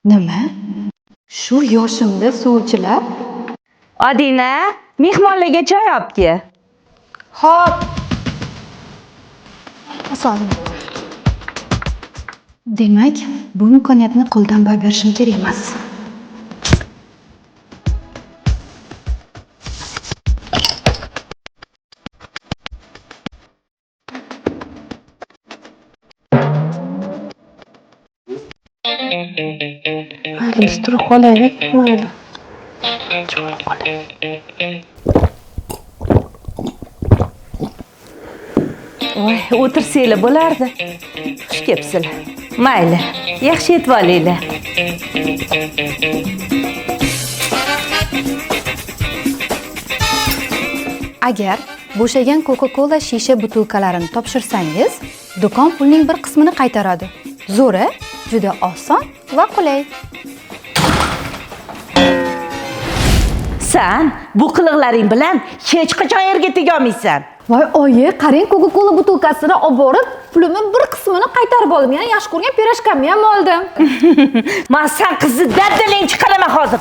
Nima? Shu yoshimda sovchilar? Odina, mehmonlarga choy olib kel. Xo'p. Assalomu. Demak, bu imkoniyatni qo'ldan boy berishim kerak emas. Mayli, biz turib qolaylik, mayli. Javob qolay. Voy, o'tirsanglar bo'lardi. Xush kelibsizlar. Mayli, yaxshi yetib olinglar. Agar bo'shagan Coca-Cola shisha butilkalarini topshirsangiz, do'kon pulning bir qismini qaytaradi. Zo'ra, juda oson va qulay. San bu qiliqlaring bilan hech qachon erga tegolmaysan. Voy oyi, qarang, Coca-Cola butilkasini olib borib, pulimni bir qismini qaytarib oldim. Yana yaxshi ko'rgan pirojkamni ham oldim. Man san qizni dabdalang chiqaraman hozir.